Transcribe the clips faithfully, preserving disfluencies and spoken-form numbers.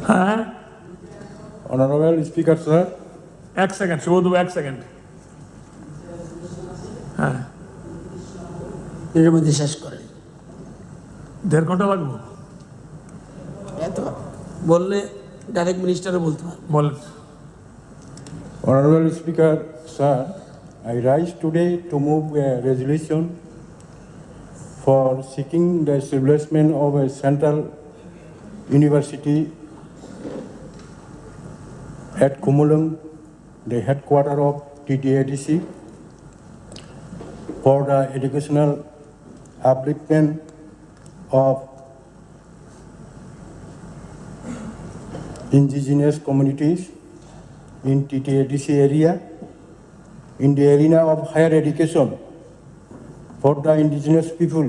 হ্যাঁ। Honourable speaker sir. এক সেকেন্ড, শুভ দেবো, এক সেকেন্ড। হ্যাঁ। এর মধ্যে শেষ করেন। দেড় ঘন্টা লাগবো। এত বললে ডাইরেক্ট মিনিস্টারও বলতে পারবে। বলেন। Honorable Speaker, sir, I rise today to move a resolution for seeking the establishment of a central university at Khumulwng, the headquarter of T T A D C, for the educational upliftment of indigenous communities in T T A D C area in the arena of higher education for the indigenous people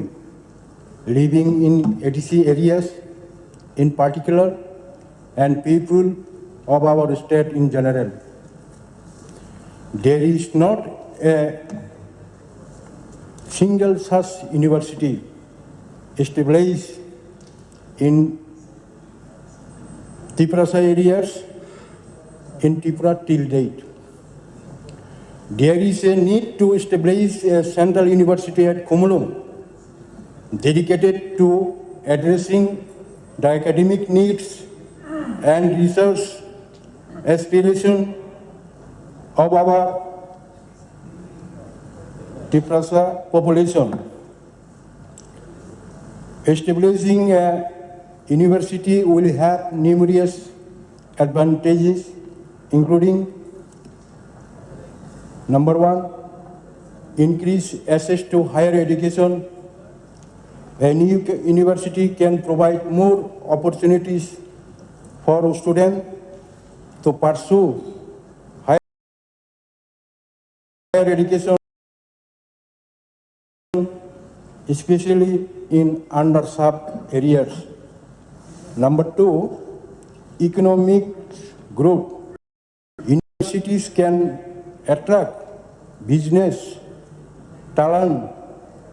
living in A D C areas in particular and people of our state in general. There is not a single such university established in Tiprasa areas in Tripura till date. There is a need to establish a central university at Khumulwng dedicated to addressing the academic needs and research aspiration of our Tiprasa population. Establishing a university will have numerous advantages, including: number one, increase access to higher education. A new ca-, university can provide more opportunities for students to pursue higher education, especially in underserved areas. Number two, economic growth. Universities can attract business, talent,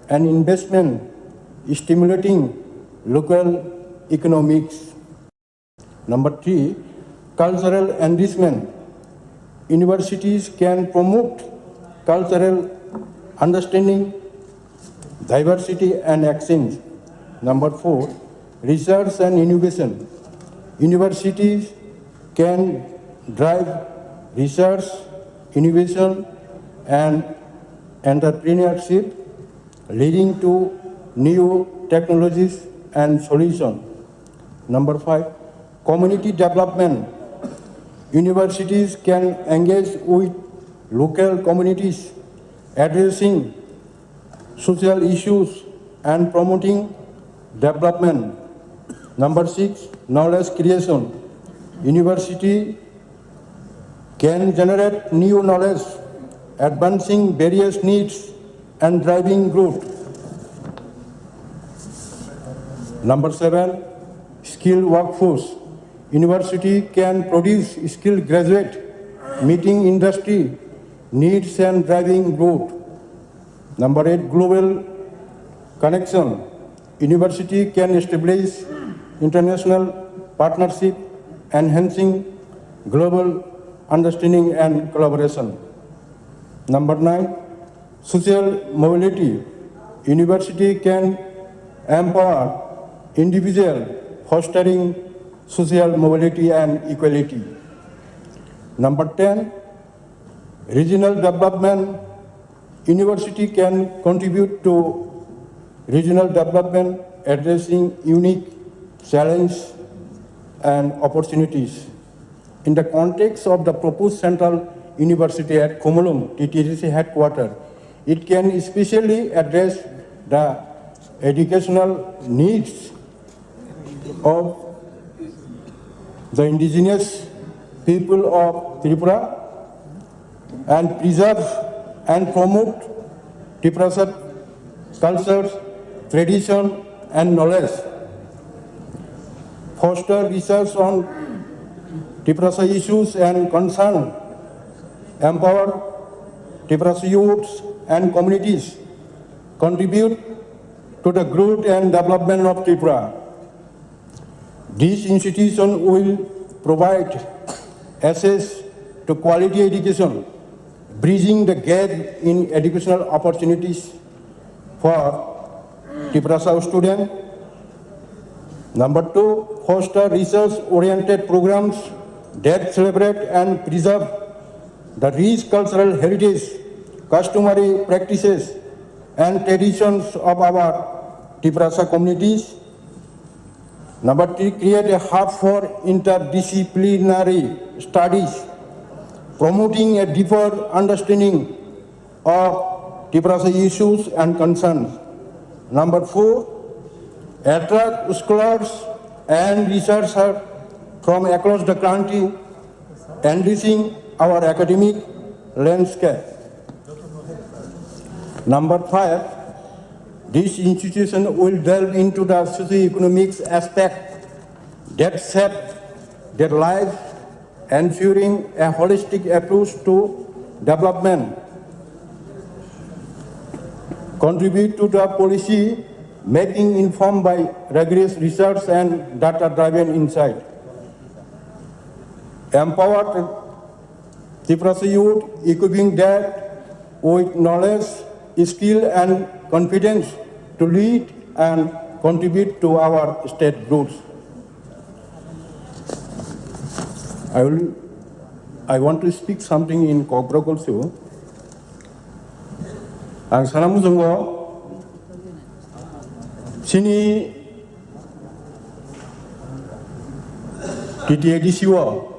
and investment, stimulating local economics. Number three, cultural enrichment. Universities can promote cultural understanding, diversity, and exchange. Number four, research and innovation. Universities can drive research, innovation, and entrepreneurship, leading to new technologies and solutions. Number five, community development. Universities can engage with local communities, addressing social issues and promoting development. Number six, knowledge creation. University can generate new knowledge, advancing various needs and driving growth. Number seven, skilled workforce. University can produce skilled graduate, meeting industry needs and driving growth. Number eight, global connection. University can establish international partnership, enhancing global understanding and collaboration. Number nine, social mobility. University can empower individual, fostering social mobility and equality. Number ten, regional development. University can contribute to regional development, addressing unique challenges and opportunities. In the context of the proposed Central University at Khumulwng, T T A D C headquarter, it can especially address the educational needs of the indigenous people of Tripura and preserve and promote Tiprasa culture, tradition and knowledge. Foster research on Tiprasa issues and concern. Empower Tiprasa youths and communities. Contribute to the growth and development of Tripura. This institution will provide access to quality education, bridging the gap in educational opportunities for Tiprasa students. Number two, foster research-oriented programs that celebrate and preserve the rich cultural heritage, customary practices, and traditions of our Tiprasa communities. Number three, create a hub for interdisciplinary studies, promoting a deeper understanding of Tiprasa issues and concerns. Number four, attract scholars and researchers from across the country, enriching our academic landscape. Number five, this institution will delve into the socio-economic aspect that shape their lives, ensuring a holistic approach to development, contribute to the policy making informed by rigorous research and data-driven insight, empower Tiprasa youth, equipping them with knowledge, skill, and confidence to lead and contribute to our state growth. I will, I want to speak something in Kokborok also. Ang sana muchungo chini T T A D C o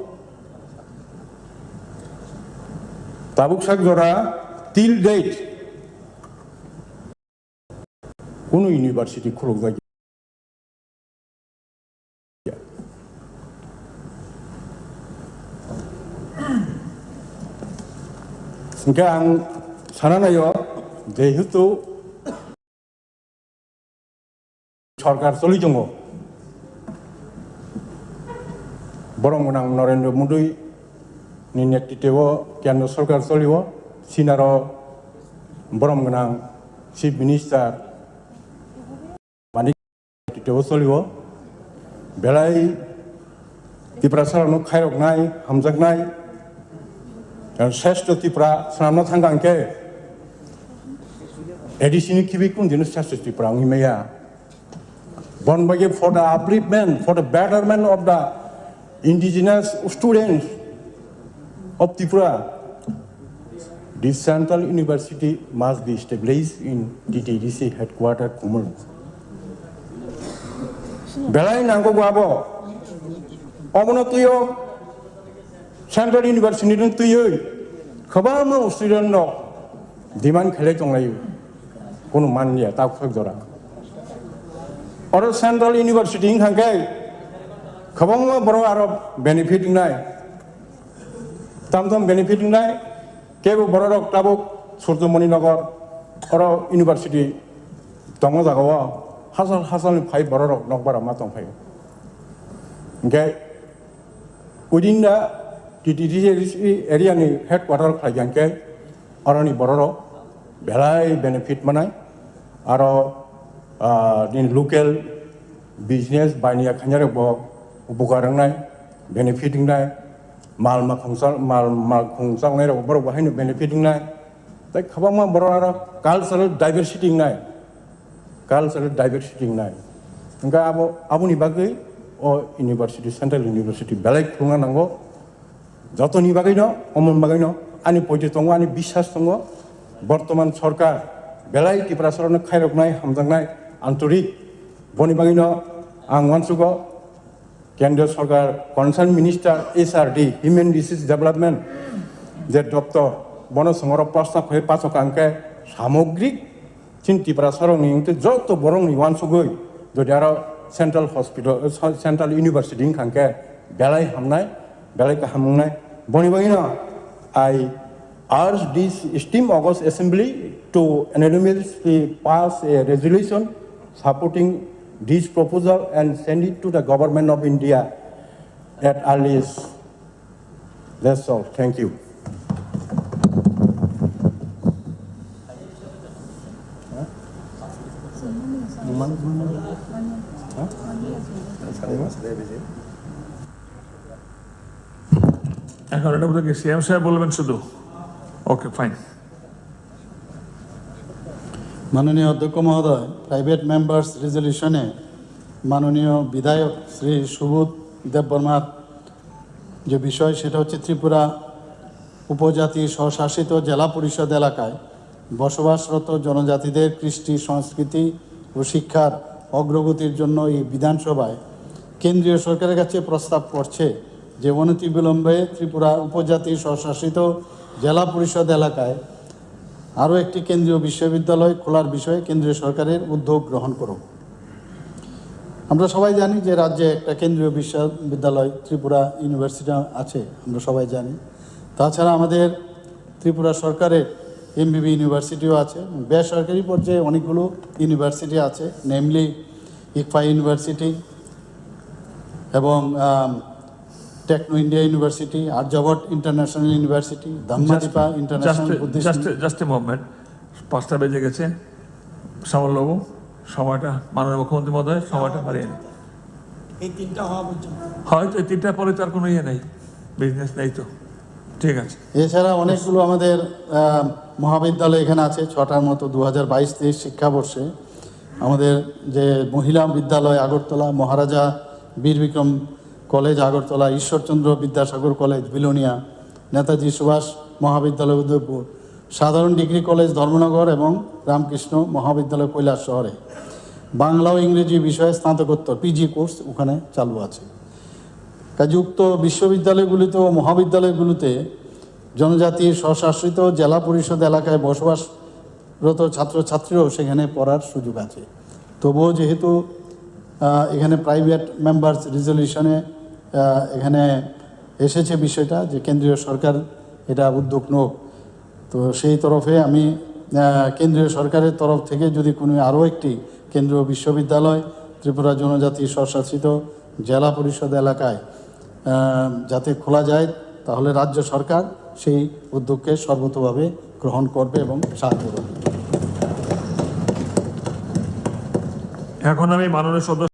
tabuk sak jora till date kunu university khulukjak ya. Hingke ang sana naio, jehetu sorkar choli tongo. Borom gwnang Narendra Modi ni netritewo kendro sorkar cholio, sinaro borom gwnang Chief Minister Manik netritewo cholio. Belai Tiprasa rokno khairoknai, hamjaknai, sreshto Tipra swnamna thangkha hingke A D C ni khibi kundino sreshto Tipra wngwi maya. Bon bagwi for the upliftment, for the betterment of the indigenous students of Tripura, this central university must be established in T T D C headquarter Khumulwng. Belai nangkukgo abo, omono twiyo Central University ni twiwi kwbangma student rok demand khailai tonglaio, kunu manliya tabuk jora. Oro Central University wngkha khe kwbangma borok aro benefit wngnai, tam tam benefit wngnai, kebo borok rok tabuk Surjomoni Nagar oro university tongo jagao hachal hachal ni phai borok rok nokbar ma tongphaio. Hingke within the T T D C area ni headquarter khlai khe, oroni bororok belai benefit manai, aro, ah, nini local business baniya khainai rok bo upukar wngnai, benefit wngnai, mal makhung chal-, mal makhung chalnai rok borok bo haino benefit wngnai. Tei kwbangma borok aro cultural diversity wngnai, cultural diversity wngnai. Hingke abo, aboni bagwi o university, Central University belai khulna nango. Jotoni bagwino, omoni bagwino ani poito tongo, ani biswas tongo. Bortoman sorkar belai Tiprasarokno khairoknai, hamjaknai, antorik. Boni bagwino ang uansugo, Kendriya Sorkar, Concerned Minister H R D, Human Resource Development, je doptor, bono songoro proshno khlai paso kangkhe samogrik chini Tiprasarokni wngtwi joto borokni uansugwi jodi aro Central Hospital, eh, Central University wngkha khe belai hamnai, belai kaham wngnai. Boni bagwino I urge this esteemed August Assembly to unanimously pass a resolution supporting this proposal and send it to the Government of India at earliest. That's all. Thank you. এখন এটা বোধহয় সিএম সাহেব বলবেন শুধু। ওকে, ফাইন। মাননীয় অধ্যক্ষ মহোদয়, private members রেজলিউশনে মাননীয় বিধায়ক শ্রী সুবোধ দেববর্মার যে বিষয়, সেটা হচ্ছে ত্রিপুরা উপজাতি স্বশাসিত জেলা পরিষদ এলাকায় বসবাসরত জনজাতিদের কৃষ্টি, সংস্কৃতি ও শিক্ষার অগ্রগতির জন্য এই বিধানসভায় কেন্দ্রীয় সরকারের কাছে প্রস্তাব করছে যে অনতিবিলম্বে ত্রিপুরা উপজাতি স্বশাসিত জেলা পরিষদ এলাকায় আরও একটি কেন্দ্রীয় বিশ্ববিদ্যালয় খোলার বিষয়ে কেন্দ্রীয় সরকারের উদ্যোগ গ্রহণ করুক। আমরা সবাই জানি যে রাজ্যে একটা কেন্দ্রীয় বিশ্ববিদ্যালয়, ত্রিপুরা ইউনিভার্সিটি আছে, আমরা সবাই জানি। তাছাড়া আমাদের ত্রিপুরা সরকারের এমবিবি ইউনিভার্সিটিও আছে। বেসরকারি পর্যায়ে অনেকগুলো ইউনিভার্সিটি আছে, নেমলি ইকফা ইউনিভার্সিটি এবং, আম, টেকনো ইন্ডিয়া ইউনিভার্সিটি, আর্যাভট্ট ইন্টারন্যাশনাল ইউনিভার্সিটি, ধাম্মাদিপা international Buddhist. Just, just a moment. পাঁচটা বেজে গেছে। শ্যামলবাবু, সময়টা, মাননীয় মুখ্যমন্ত্রী মহোদয়, সময়টা বাড়িয়ে নিন। এই তিনটা হওয়া পর্যন্ত। হয়তো এই তিনটার পরে তো আর কোনো ইয়ে নেই, বিজনেস নেই তো। ঠিক আছে। এছাড়া অনেকগুলো আমাদের, আহ, মহাবিদ্যালয় এখানে আছে, ছটার মতো। দু হাজার বাইশ তেইশ শিক্ষাবর্ষে আমাদের যে মহিলা বিদ্যালয় আগরতলা, মহারাজা বীর বিক্রম কলেজ আগরতলা, ঈশ্বরচন্দ্র বিদ্যাসাগর কলেজ বিলোনিয়া, নেতাজি সুভাষ মহাবিদ্যালয় উদয়পুর, সাধারণ ডিগ্রি কলেজ ধর্মনগর এবং রামকৃষ্ণ মহাবিদ্যালয় কৈলাসহরে। বাংলা ও ইংরেজি বিষয়ে স্নাতকোত্তর, পিজি কোর্স ওখানে চালু আছে। কাজে উক্ত বিশ্ববিদ্যালয়গুলিতে ও মহাবিদ্যালয়গুলিতে জনজাতি স্বশাসিত জেলা পরিষদ এলাকায় বসবাসরত ছাত্রছাত্রীরাও সেখানে পড়ার সুযোগ আছে। তবুও যেহেতু, আহ, এখানে প্রাইভেট মেম্বার্স রেজলিউশনে, আহ, এখানে এসেছে বিষয়টা যে কেন্দ্রীয় সরকার এটা উদ্যোগ নেক, তো সেই তরফে আমি, আহ, কেন্দ্রীয় সরকারের তরফ থেকে যদি কোনো আরও একটি কেন্দ্রীয় বিশ্ববিদ্যালয় ত্রিপুরা জনজাতি স্বশাসিত জেলা পরিষদ এলাকায়, আহ, যাতে খোলা যায়, তাহলে রাজ্য সরকার সেই উদ্যোগকে সর্বতোভাবে গ্রহণ করবে এবং সাহায্য করবে। এখন আমি মাননীয় সদস্য